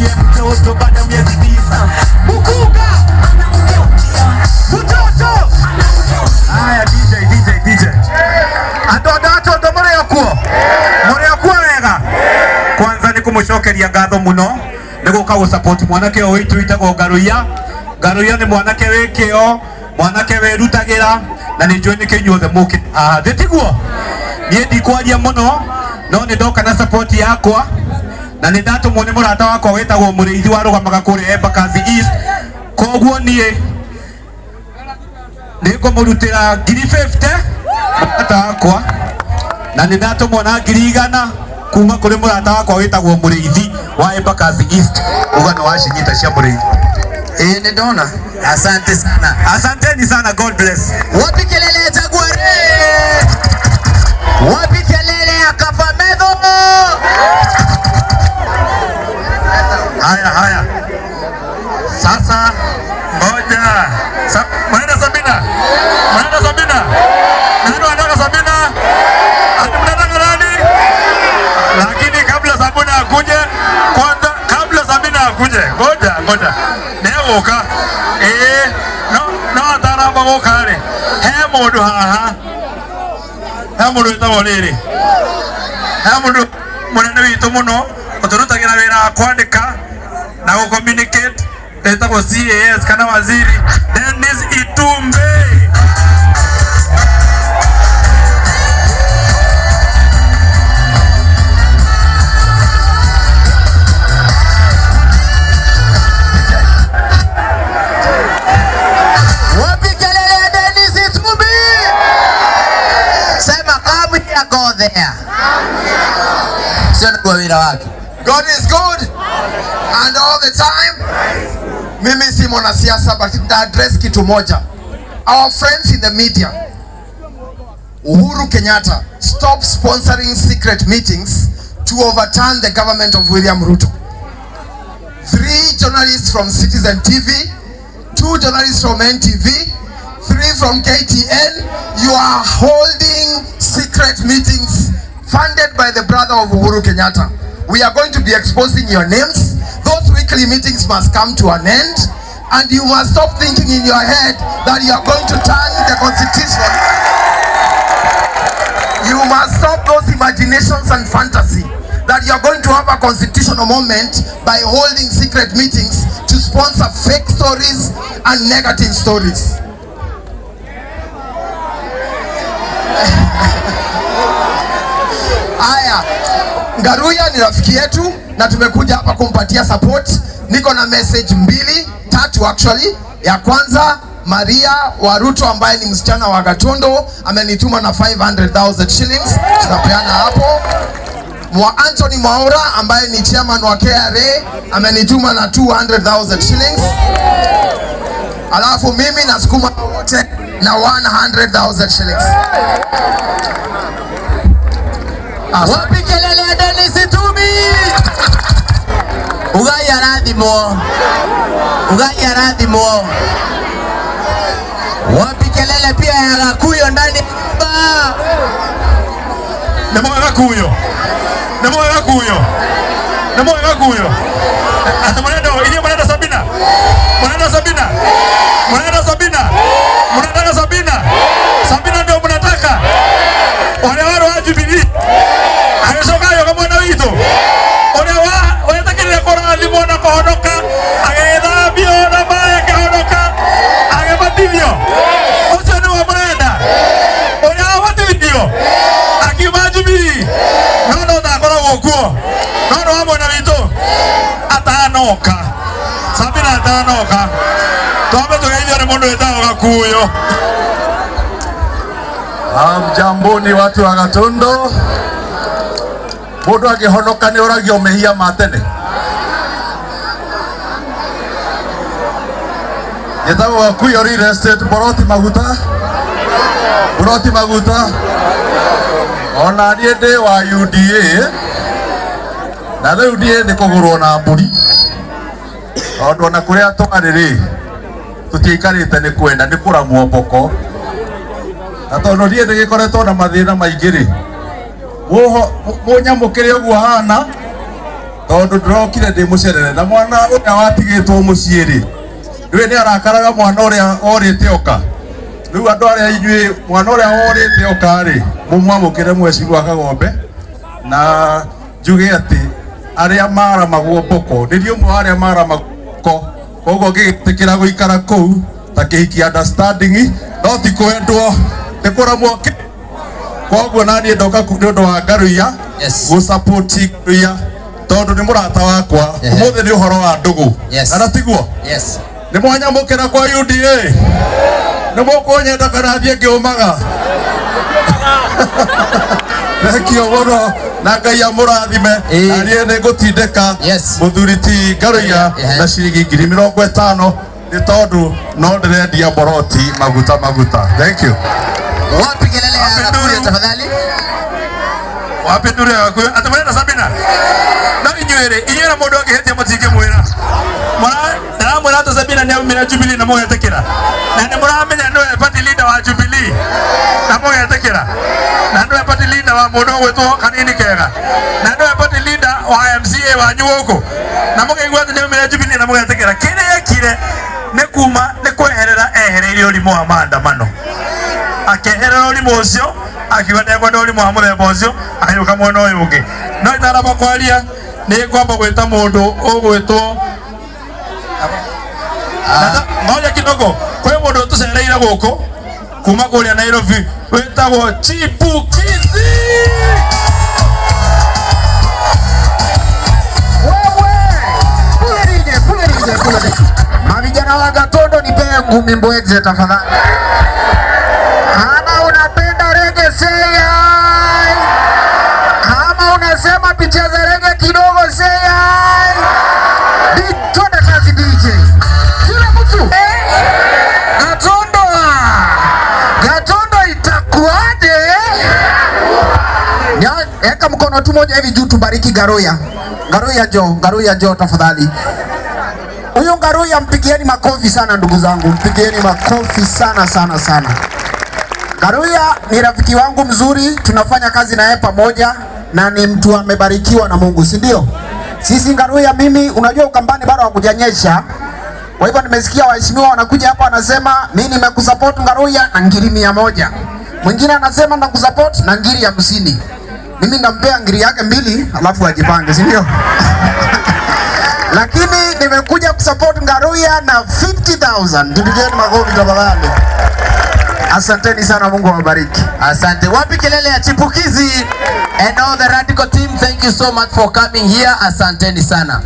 Ndiye mtoto baada ya miezi 9. Mukunga mtoto. Haya, DJ, DJ, DJ. Andũ a Gatondo mũrĩ o kuo? Mũrĩ o kuo wega? Kwanza nĩ kũmũcokeria ngatho mũno nĩ gũka gũ support mwanake ũyũ witũ wĩtagwo Ngaruiya. Ngaruiya nĩ mwanake wĩ kĩo, mwanake wĩrutagĩra, na nĩ njũĩ nĩkĩo inyuothe mũkĩte haha. Thĩ tiguo? Niĩ ndikwaria mũno, no nĩ ndoka na support yakwa, na nĩ ndatũmwo nĩ mũrata wakwa wĩtagwo Mũrĩithi warũgamaga kũrĩa Embakasi East. Koguo niĩ nĩ ngũmũrutĩra ngiri 50 mũrata wakwa, na nĩ ndatũmwo na ngiri 100 kuma kũrĩ mũrata wakwa wĩtagwo Mũrĩithi wa Embakasi East. Uga nĩ wacinyita cia Mũrĩithi. Ĩĩ, nĩ ndona. Asante sana. Asanteni sana, God bless. Wapi kelele ya Jaguar? Wapi kelele ya Kafamedho? Haya haya. Sasa ngoja. Mnaenda Sabina? Mnaenda Sabina? Nani wanataka Sabina? Ati mnataka nani? Lakini kabla Sabina akuje, kwanza kabla Sabina akuje, ngoja ngoja. Negoka. No no ataramba guka ri. He mundu haha. He mundu witagwo riri. He mundu munene witu muno uturutagira wira wa kwandika na gu communicate, etagwo CAS kana waziri Dennis Itumbi. Wapi kelele ya Dennis Itumbi? Sema come here, go there. Sio kwa wira wake. God is good and all the time. Mimi si mwanasiasa, but nita address kitu moja. Our friends in the media, Uhuru Kenyatta, stop sponsoring secret meetings to overturn the government of William Ruto. 3 journalists from Citizen TV, 2 journalists from NTV, 3 from KTN. You are holding secret meetings funded by the brother of Uhuru Kenyatta. We are going to be exposing your names. Those weekly meetings must come to an end, and you must stop thinking in your head that you are going to turn the constitution. You must stop those imaginations and fantasy that you are going to have a constitutional moment by holding secret meetings to sponsor fake stories and negative stories. Aya, Ngaruiya ni rafiki yetu na tumekuja hapa kumpatia support. Niko na message mbili, tatu actually. Ya kwanza, Maria wa Ruto ambaye ni msichana wa Gatondo amenituma na 500,000 shillings, tutapeana hapo. Mwa Anthony Mwaura ambaye ni chairman wa KRA amenituma na 200,000 shillings. Alafu mimi nasukuma wote na 100,000 shillings. Wapi kelele ya Dennis Itumbi? Ugai arathimwo. Ugai arathimwo. Wapi kelele pia ya Gakuyo ndani ya nyumba? Nĩ mwega Gakuyo. Nĩ mwega Gakuyo. Nĩ mwega Gakuyo. Ati mnaenda, inyuĩ mnaenda Sabina? Mnaenda Sabina? Mnaenda Sabina? Mnataka Sabina? Sabina ndio mnataka? Wale wale wa Jubilee. Agĩcoka agĩũka mwena witũ. Ũrĩa wetĩkĩrire kũrathimwo na kũhonoka, agĩthambio na maĩ akĩhonoka, agĩbatithio. Ũcio nĩwe mũrenda. Ũrĩa wabatithio akiuma Jubilee, no no ndakoragwo kuo. No no wa mwena witũ atanoka. Sabina atanoka. Twambe tũgeithio nĩ mũndũ wĩtagwo Gakuyo. Hamjamboni watu wa Gatondo. Mundu angihonoka ni oragio mehia ma tene. Njĩtagwo Gakuyo Real Estate, Boroti Maguta. Boroti Maguta. Ona niĩ ndĩ wa UDA. Na rĩu niĩ nĩ kũgũrwo na mbũri. Tondũ ona kũrĩa twarĩ rĩ, tũtiaikarĩte nĩ kwenda, nĩ kũramwo mboko. Na tondũ niĩ nĩgĩkoretwo na mathĩna maingĩ rĩ, mũnyamũkĩre ũguo hana, Tondu ndĩrokire ndĩ mũcerere na mwana ũrĩa watigĩtwo mũciĩ rĩ, ndũĩ nĩ arakaraga mwana ũrĩa orĩte oka. Rĩu andũ arĩa inyuĩ mwana ũrĩa orĩte oka rĩ, mũmwamũkĩre mheshimiwa Kagombe, na njuge atĩ arĩa maramagwo mboko, nĩ niĩ ũmwe wa arĩa maramagwo mboko, koguo ngĩgĩtĩkĩra gũikara kũu ta kĩhiki understanding, no ti kwendwo, nĩ kũramwo. Koguo naniĩ ndoka nĩ ũndũ wa Ngaruiya, gũ-support Ngaruiya tondũ nĩ mũrata wakwa. Ũmũthĩ nĩ ũhoro wa ndũgũ. Kana tiguo? Yes. Nĩ mwanyamũkĩra kwa UDA? Nĩ mũkũnyenda kana thiĩ ngĩũmaga? Thengio mũno na Ngai amũrathime. Na niĩ nĩ ngũtindĩka mũthuri ti Ngaruiya na ciringi 50,000 nĩ tondũ no ndĩrendia boroti maguta maguta. Thank you. Wapi kelele ya Gakuyo tafadhali? Wapi nduru ya Gakuyo? Atĩ mũrenda Sabina? No inyuĩ rĩ, inyuĩ na mũndũ angĩhĩtia mũtingĩmwĩra. Ndĩramwĩra atĩ Sabina nĩ aumire Jubilee na mũgetĩkĩra. Na nĩ mũramenya nĩwe party leader wa Jubilee na mũgetĩkĩra. Na nĩwe party leader wa mũndũ ũgwĩtwo Kanini Kega. Na nĩwe party leader wa MCA wanyu gũkũ. Na mũkaigua atĩ nĩ aumire Jubilee na mũgetĩkĩra. Kĩrĩa ekire nĩ kuma nĩ kweherera ehereirie ũrimũ wa maandamano. Akeherera ũrimũ ũcio, akiuga ndekwenda ũrimũ wa mũthemba ũcio, agĩũka mwena ũyũ ũngĩ. No itaramba kwaria nĩ ngwamba gwĩta mũndũ ũgwĩtwo, ngoja kidogo, kwĩ mũndũ ũtũcereire gũkũ kuma kũrĩa Nairobi wĩtagwo Chipukizi. Wewe, kule DJ, kule DJ, kule DJ. Mavijana wa Gatondo, nipee ngumi mbweze tafadhali. Kama unapenda reggae say hi. Kama unasema picha za reggae kidogo say hi. Twende kazi DJ. Kila mtu. Gatondo. Gatondo itakuwaje? Eka mkono tu moja hivi juu tubariki Ngaruiya. Ngaruiya jo, Ngaruiya jo tafadhali. Huyu Ngaruiya mpigieni makofi sana ndugu zangu, mpigieni makofi sana sana sana. Ngaruiya ni rafiki wangu mzuri, tunafanya kazi naye pamoja na ni mtu amebarikiwa na Mungu, si ndio? Sisi Ngaruiya, mimi unajua Ukambani bado hakujanyesha. Kwa hivyo nimesikia waheshimiwa wanakuja hapa wanasema mimi nimekusupport Ngaruiya na ngiri 100. Mwingine anasema nakusupport na ngiri 50. Mimi ndampea ngiri yake 2 alafu ajipange, si ndio? Lakini nimekuja kusupport Ngaruiya na 50,000. Tupigeni makofi tafadhali. Asanteni sana, Mungu awabariki. Asante. Wapi kelele ya Chipukizi and all the radical team, thank you so much for coming here. Asanteni sana.